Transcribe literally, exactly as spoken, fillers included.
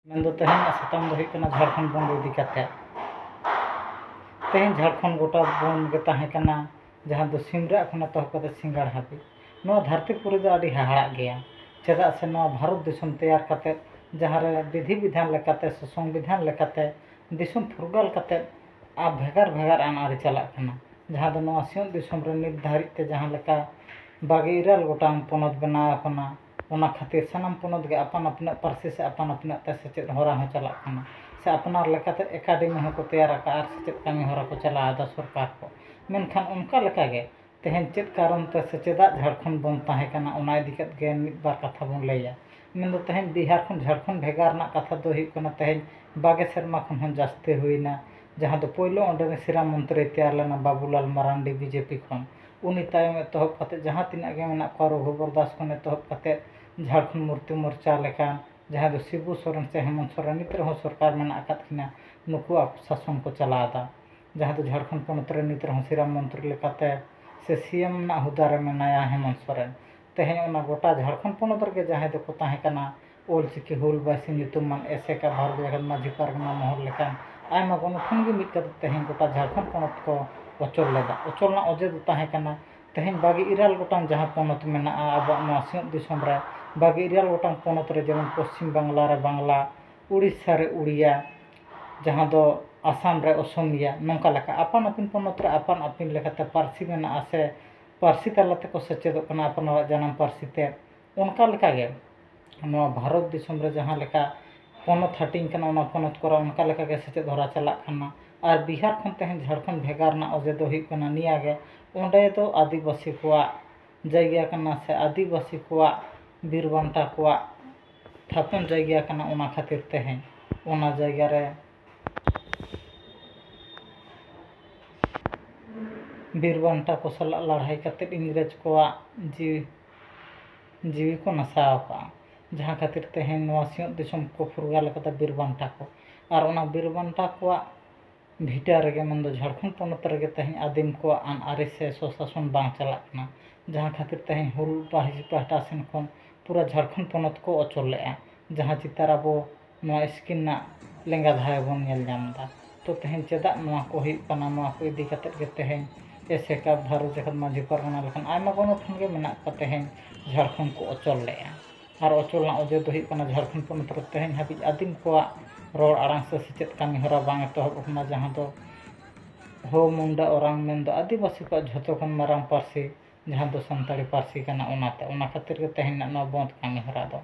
ᱢᱮᱱᱫᱚ ᱛᱮᱦᱮᱧᱟᱜ ᱥᱟᱛᱟᱢ ᱫᱚ ᱦᱩᱭᱩᱜ ᱠᱟᱱᱟ ᱡᱷᱟᱲᱠᱷᱚᱸᱰ ᱵᱚᱱᱫᱽ ᱤᱫᱤ ᱠᱟᱛᱮ᱾ ᱛᱮᱦᱮᱧ ᱡᱷᱟᱲᱠᱷᱚᱸᱰ ᱜᱚᱴᱟ ᱵᱚᱱᱫᱽ ᱜᱮ ᱛᱟᱦᱮᱸ ᱠᱟᱱᱟ, ᱡᱟᱦᱟᱸ ᱫᱚ ᱥᱤᱢᱨᱟᱜ ᱠᱷᱚᱱ ᱮᱛᱚᱦᱚᱵ ᱠᱟᱛᱮ ᱥᱤᱸᱜᱟᱲ ᱦᱟᱹᱵᱤᱡ᱾ ᱱᱚᱣᱟ ᱫᱷᱟᱹᱨᱛᱤ ᱯᱩᱨᱤ ᱫᱚ ᱟᱹᱰᱤ ᱦᱟᱦᱟᱲᱟᱜ ᱜᱮᱭᱟ, ᱪᱮᱫᱟᱜ ᱥᱮ ᱱᱚᱣᱟ ᱵᱷᱟᱨᱚᱛ ᱫᱤᱥᱚᱢ ᱛᱮᱭᱟᱨ ᱠᱟᱛᱮ, ᱡᱟᱦᱟᱸ ᱨᱮ ᱵᱤᱫᱷᱤ ᱵᱤᱫᱷᱟᱱ ᱞᱮᱠᱟᱛᱮ ᱥᱮ ᱥᱚᱝᱵᱤᱫᱷᱟᱱ ᱞᱮᱠᱟᱛᱮ ᱫᱤᱥᱚᱢ ᱯᱷᱩᱨᱜᱟᱹᱞ ᱠᱟᱛᱮ ᱟᱨ ᱵᱷᱮᱜᱟᱨ ᱵᱷᱮᱜᱟᱨ ᱟᱹᱱ ᱟᱹᱨᱤ ᱪᱟᱞᱟᱜ ᱠᱟᱱᱟ, ᱡᱟᱦᱟᱸ ᱫᱚ ᱱᱚᱣᱟ ᱥᱤᱧᱚᱛ ᱫᱤᱥᱚᱢ ᱨᱮ ᱱᱤᱛ ᱫᱷᱟᱹᱨᱤᱡ ᱛᱮ ᱡᱟᱦᱟᱸ ᱞᱮᱠᱟ ᱵᱟᱜᱮ ᱤᱨᱟᱹᱞ ᱜᱚᱴᱟᱝ ᱯᱚᱱᱚᱛ ᱵᱮᱱᱟᱣ ᱟᱠᱟᱱᱟ, ᱚᱱᱟ ᱠᱷᱟᱹᱛᱤᱨ ᱥᱟᱱᱟᱢ ᱯᱚᱱᱚᱛ ᱜᱮ ᱟᱯᱟᱱ ᱟᱹᱯᱤᱱᱟᱜ ᱯᱟᱹᱨᱥᱤ ᱥᱮ ᱟᱯᱟᱱ ᱟᱹᱯᱤᱱᱟᱜ ᱛᱮ ᱥᱮᱪᱮᱫ ᱦᱚᱨᱟ ᱦᱚᱸ ᱪᱟᱞᱟᱜ ᱠᱟᱱᱟ, ᱥᱮ ᱟᱯᱱᱟᱨ ᱞᱮᱠᱟᱛᱮ ᱮᱠᱟᱰᱮᱢᱤ ᱦᱚᱸᱠᱚ ᱛᱮᱭᱟᱨ ᱟᱠᱟᱫᱼᱟ ᱟᱨ ᱥᱮᱪᱮᱫ ᱠᱟᱹᱢᱤ ᱦᱚᱨᱟ ᱠᱚ ᱪᱟᱞᱟᱣ ᱮᱫᱟ ᱥᱚᱨᱠᱟᱨ ᱠᱚ᱾ ᱢᱮᱱᱠᱷᱟᱱ ᱚᱱᱠᱟ ᱞᱮᱠᱟᱜᱮ ᱛᱮᱦᱮᱧ ᱪᱮᱫ ᱠᱟᱨᱚᱱ ᱛᱮ ᱥᱮ ᱪᱮᱫᱟᱜ ᱡᱷᱟᱲᱠᱷᱚᱸᱰ ᱵᱚᱱᱫᱽ ᱛᱟᱦᱮᱸ ᱠᱟᱱᱟ, ᱚᱱᱟ ᱤᱫᱤ ᱠᱟᱛᱮ ᱜᱮ ᱢᱤᱫ ᱵᱟᱨ ᱠᱟᱛᱷᱟ ᱵᱚᱱ ᱞᱟᱹᱭᱟ᱾ ᱢᱮᱱᱫᱚ ᱛᱮᱦᱮᱧ ᱵᱤᱦᱟᱨ ᱠᱷᱚᱱ ᱡᱷᱟᱲᱠᱷᱚᱸᱰ ᱵᱷᱮᱜᱟᱨ ᱨᱮᱱᱟᱜ ᱠᱟᱛᱷᱟ ᱫᱚ ᱦᱩᱭᱩᱜ ᱠᱟᱱᱟ, ᱛᱮᱦᱮᱧ ᱵᱟᱜᱮ ᱥᱮᱨᱢᱟ ᱠᱷᱚᱱ ᱦᱚᱸ ᱡᱟᱹᱥᱛᱤ ᱦᱩᱭᱱᱟ, ᱡᱟᱦᱟᱸ ᱫᱚ ᱯᱳᱭᱞᱳ ᱚᱸᱰᱮ ᱨᱮᱱ ᱥᱤᱨᱟ ᱢᱚᱱᱛᱨᱤᱭ ᱛᱮᱭᱟᱨ ᱞᱮᱱᱟ ᱵᱟᱵᱩᱞᱟᱞ ᱢᱟᱨᱟᱱᱰᱤ ᱵᱤᱡᱮᱯᱤ ᱠᱷᱚᱱ᱾ ᱩᱱᱤ ᱛᱟᱭᱚᱢ ᱮᱛᱚᱦᱚᱵ ᱠᱟᱛᱮ ᱡᱟᱦᱟᱸ ᱛᱤᱱᱟᱹᱜ ᱜᱮ ᱢᱮᱱᱟᱜ ᱠᱚᱣᱟ, ᱨᱚᱜᱷᱩᱵᱚᱨ ᱫᱟᱥ ᱠᱷᱚᱱ ᱮᱛᱚᱦᱚᱵ ᱠᱟᱛᱮ ᱡᱷᱟᱲᱠᱷᱚᱸᱰ ᱢᱩᱠᱛᱤ ᱢᱳᱨᱪᱟ ᱞᱮᱠᱟᱱ, ᱡᱟᱦᱟᱸ ᱫᱚ ᱥᱤᱵᱩ ᱥᱚᱨᱮᱱ ᱥᱮ ᱦᱮᱢᱚᱱᱛ ᱥᱚᱨᱮᱱ, ᱱᱤᱛ ᱨᱮᱦᱚᱸ ᱥᱚᱨᱠᱟᱨ ᱢᱮᱱᱟᱜ ᱟᱠᱟᱫ ᱠᱤᱱᱟ, ᱱᱩᱠᱩᱣᱟᱜ ᱥᱟᱥᱚᱱ ᱠᱚ ᱪᱟᱞᱟᱣ ᱮᱫᱟ᱾ ᱡᱟᱦᱟᱸ ᱫᱚ ᱡᱷᱟᱲᱠᱷᱚᱸᱰ ᱯᱚᱱᱚᱛ ᱨᱮ ᱱᱤᱛ ᱨᱮᱦᱚᱸ ᱥᱤᱨᱟ ᱢᱚᱱᱛᱨᱤ ᱞᱮᱠᱟᱛᱮ ᱥᱮ ᱥᱤ ᱮᱢ ᱨᱮᱱᱟᱜ ᱦᱩᱫᱟ ᱨᱮ ᱢᱮᱱᱟᱭᱟ ᱦᱮᱢᱚᱱᱛ ᱥᱚᱨᱮᱱ᱾ ᱛᱮᱦᱮᱧ ᱚᱱᱟ ᱜᱚᱴᱟ ᱡᱷᱟᱲᱠᱷᱚᱸᱰ ᱯᱚᱱᱚᱛ ᱨᱮᱜᱮ ᱡᱟᱦᱟᱸᱭ ᱫᱚᱠᱚ ᱛᱟᱦᱮᱸ ᱠᱟᱱᱟ, ᱚᱞ ᱪᱤᱠᱤ ᱦᱩᱞ ᱵᱟᱭᱥᱤ ᱧᱩᱛᱩᱢᱟᱱ ᱮᱥᱮᱠᱟ, ᱵᱷᱟᱨᱚᱛ ᱡᱟᱠᱟᱛ ᱢᱟᱹᱡᱷᱤ ᱯᱟᱨᱜᱟᱱᱟ ᱢᱚᱦᱚᱞ ᱞᱮᱠᱟᱱ ᱟᱭᱢᱟ ᱜᱚᱱᱚᱴᱷᱚᱱ ᱜᱮ ᱢᱤᱫ ᱠᱟᱛᱮ ᱛᱮᱦᱮᱧ ᱜᱚᱴᱟ ᱡᱷᱟᱲᱠᱷᱚᱸᱰ ᱯᱚᱱᱚᱛ ᱠᱚ ᱚᱪᱚᱞ ᱞᱮᱫᱟ᱾ ᱚᱪᱚᱞ ᱨᱮᱱᱟᱜ ᱚᱡᱮ ᱫᱚ ᱛᱟᱦᱮᱸ ᱠᱟᱱᱟ, ᱛᱮᱦᱮᱧ ᱵᱟᱜᱮ ᱤᱨᱟᱹᱞ ᱜᱚᱴᱟᱝ ᱡᱟᱦᱟᱸ ᱯᱚᱱᱚᱛ ᱢᱮᱱᱟᱜᱼᱟ ᱟᱵᱚᱣᱟᱜ ᱱᱚᱣᱟ ᱥᱤᱧᱚᱛ ᱫᱤᱥᱚᱢ ᱨᱮ, ᱵᱟᱜᱮ ᱤᱨᱟᱹᱞ ᱜᱚᱴᱟᱝ ᱯᱚᱱᱚᱛ ᱨᱮ, ᱡᱮᱢᱚᱱ ᱯᱚᱥᱪᱤᱢ ᱵᱟᱝᱞᱟ ᱨᱮ ᱵᱟᱝᱞᱟ, ᱩᱲᱤᱥᱥᱟ ᱨᱮ ᱩᱲᱤᱭᱟ, ᱡᱟᱦᱟᱸ ᱫᱚ ᱟᱥᱟᱢ ᱨᱮ ᱚᱥᱚᱢᱤᱭᱟ, ᱱᱚᱝᱠᱟ ᱞᱮᱠᱟ ᱟᱯᱟᱱ ᱟᱹᱯᱤᱱ ᱯᱚᱱᱚᱛ ᱨᱮ ᱟᱯᱟᱱ ᱟᱹᱯᱤᱱ ᱞᱮᱠᱟᱛᱮ ᱯᱟᱹᱨᱥᱤ ᱢᱮᱱᱟᱜᱼᱟ ᱥᱮ ᱯᱟᱹᱨᱥᱤ ᱛᱟᱞᱟ ᱛᱮᱠᱚ ᱥᱮᱪᱮᱫᱚᱜ ᱠᱟᱱᱟ ᱟᱯᱱᱟᱨᱟᱜ ᱡᱟᱱᱟᱢ ᱯᱟᱹᱨᱥᱤ ᱛᱮ᱾ ᱚᱱᱠᱟ ᱞᱮᱠᱟᱜᱮ ᱱᱚᱣᱟ ᱵᱷᱟᱨᱚᱛ ᱫᱤᱥᱚᱢ ᱨᱮ ᱡᱟᱦᱟᱸ ᱞᱮᱠᱟ ᱯᱚᱱᱚᱛ ᱦᱟᱹᱴᱤᱧ ᱠᱟᱱᱟ, ᱚᱱᱟ ᱯᱚᱱᱚᱛ ᱠᱚᱨᱮ ᱚᱱᱠᱟ ᱞᱮᱠᱟᱜᱮ ᱥᱮᱪᱮᱫ ᱦᱚᱨᱟ ᱪᱟᱞᱟᱜ ᱠᱟᱱᱟ᱾ ᱟᱨ ᱵᱤᱦᱟᱨ ᱠᱷᱚᱱ ᱛᱮᱦᱮᱧ ᱡᱷᱟᱲᱠᱷᱚᱸᱰ ᱵᱷᱮᱜᱟᱨ ᱨᱮᱱᱟᱜ ᱚᱡᱮ ᱫᱚ ᱦᱩᱭᱩᱜ ᱠᱟᱱᱟ ᱱᱤᱭᱟᱹᱜᱮ, ᱚᱸᱰᱮ ᱫᱚ ᱟᱹᱫᱤᱵᱟᱹᱥᱤ ᱠᱚᱣᱟᱜ ᱡᱟᱭᱜᱟ ᱠᱟᱱᱟ ᱥᱮ ᱟᱹᱫᱤᱵᱟᱹᱥᱤ ᱠᱚᱣᱟᱜ ᱵᱤᱨ ᱵᱟᱱᱴᱟ ᱠᱚᱣᱟᱜ ᱛᱷᱟᱯᱚᱱ ᱡᱟᱭᱜᱟ ᱠᱟᱱᱟ, ᱚᱱᱟ ᱠᱷᱟᱹᱛᱤᱨ ᱛᱮᱦᱮᱧ ᱚᱱᱟ ᱡᱟᱭᱜᱟ ᱨᱮ ᱵᱤᱨ ᱵᱟᱱᱴᱟ ᱠᱚ ᱥᱟᱞᱟᱜ ᱞᱟᱹᱲᱦᱟᱹᱭ ᱠᱟᱛᱮᱫ ᱤᱝᱨᱮᱡᱽ ᱠᱚᱣᱟᱜ ᱡᱤᱣᱤ, ᱡᱤᱣᱤ ᱠᱚ ᱱᱟᱥᱟᱣ ᱟᱠᱟᱫᱼᱟ, ᱡᱟᱦᱟᱸ ᱠᱷᱟᱹᱛᱤᱨ ᱛᱮᱦᱮᱧ ᱱᱚᱣᱟ ᱥᱤᱧᱚᱛ ᱫᱤᱥᱚᱢ ᱠᱚ ᱯᱷᱩᱨᱜᱟᱹᱞ ᱟᱠᱟᱫᱟ ᱵᱤᱨ ᱵᱟᱱᱴᱟ ᱠᱚ᱾ ᱟᱨ ᱚᱱᱟ ᱵᱤᱨ ᱵᱟᱱᱴᱟ ᱠᱚᱣᱟᱜ ᱵᱷᱤᱴᱟᱹ ᱨᱮᱜᱮ, ᱢᱮᱱᱫᱚ ᱡᱷᱟᱲᱠᱷᱚᱸᱰ ᱯᱚᱱᱚᱛ ᱨᱮᱜᱮ ᱛᱮᱦᱮᱧ ᱟᱹᱫᱤᱢ ᱠᱚᱣᱟᱜ ᱟᱹᱱ ᱟᱹᱨᱤ ᱥᱮ ᱥᱚᱥᱟᱥᱚᱱ ᱵᱟᱝ ᱪᱟᱞᱟᱜ ᱠᱟᱱᱟ, ᱡᱟᱦᱟᱸ ᱠᱷᱟᱹᱛᱤᱨ ᱛᱮᱦᱮᱧ ᱦᱩᱞ ᱯᱟᱹᱦᱤ ᱯᱟᱦᱴᱟ ᱥᱮᱱ ᱠᱷᱚᱱ ᱯᱩᱨᱟᱹ ᱡᱷᱟᱲᱠᱷᱚᱸᱰ ᱯᱚᱱᱚᱛ ᱠᱚ ᱚᱪᱚᱞ ᱞᱮᱫᱼᱟ, ᱡᱟᱦᱟᱸ ᱪᱤᱛᱟᱹᱨ ᱟᱵᱚ ᱱᱚᱣᱟ ᱥᱠᱨᱤᱱ ᱨᱮᱱᱟᱜ ᱞᱮᱸᱜᱟ ᱫᱷᱟᱨᱮ ᱵᱚᱱ ᱧᱮᱞ ᱧᱟᱢ ᱮᱫᱟ᱾ ᱛᱚ ᱛᱮᱦᱮᱧ ᱪᱮᱫᱟᱜ ᱱᱚᱣᱟ ᱠᱚ ᱦᱩᱭᱩᱜ ᱠᱟᱱᱟ, ᱱᱚᱣᱟ ᱠᱚ ᱤᱫᱤ ᱠᱟᱛᱮᱫ ᱜᱮ ᱛᱮᱦᱮᱧ ᱮᱥᱮᱠᱟ ᱵᱷᱟᱨᱚᱛ ᱡᱟᱠᱟᱛ ᱢᱟᱹᱡᱷᱤ ᱯᱟᱨᱜᱟᱱᱟ ᱞᱮᱠᱟᱱ ᱟᱭᱢᱟ ᱜᱚᱱᱚᱴᱷᱚᱱ ᱜᱮ ᱢᱮᱱᱟᱜ ᱠᱚᱣᱟ ᱛᱮᱦᱮᱧ ᱡᱷᱟᱲᱠᱷᱚᱸᱰ ᱠᱚ ᱚᱪᱚᱞ ᱞᱮᱫᱼᱟ᱾ ᱟᱨ ᱚᱪᱚᱞ ᱨᱮᱱᱟᱜ ᱚᱡᱮ ᱫᱚ ᱦᱩᱭᱩᱜ ᱠᱟᱱᱟ ᱡᱷᱟᱲᱠᱷᱚᱸᱰ ᱯᱚᱱᱚᱛ ᱨᱮ ᱛᱮᱦᱮᱧ ᱦᱟᱹᱵᱤᱡ ᱟᱹᱫᱤᱢ ᱠᱚᱣᱟᱜ ᱨᱚᱲ ᱟᱲᱟᱝ ᱥᱮ ᱥᱮᱪᱮᱫ ᱠᱟᱹᱢᱤ ᱦᱚᱨᱟ ᱵᱟᱝ ᱮᱛᱚᱦᱚᱵ ᱟᱠᱟᱱᱟ, ᱡᱟᱦᱟᱸ ᱫᱚ ᱦᱳ ᱢᱩᱱᱰᱟ ᱳᱨᱟᱝ ᱢᱮᱱᱫᱚ ᱟᱹᱫᱤᱵᱟᱹᱥᱤ ᱠᱚᱣᱟᱜ ᱡᱷᱚᱛᱚ ᱠᱷᱚᱱ ᱢᱟᱨᱟᱝ ᱯᱟᱹᱨᱥᱤ, ᱡᱟᱦᱟᱸ ᱫᱚ ᱥᱟᱱᱛᱟᱲᱤ ᱯᱟᱹᱨᱥᱤ ᱠᱟᱱᱟ, ᱚᱱᱟᱛᱮ ᱚᱱᱟ ᱠᱷᱟᱹᱛᱤᱨ ᱜᱮ ᱛᱮᱦᱮᱧ ᱨᱮᱱᱟᱜ ᱱᱚᱣᱟ ᱵᱚᱸᱫᱽ ᱠᱟᱹᱢᱤ ᱦᱚᱨᱟ ᱫᱚ᱾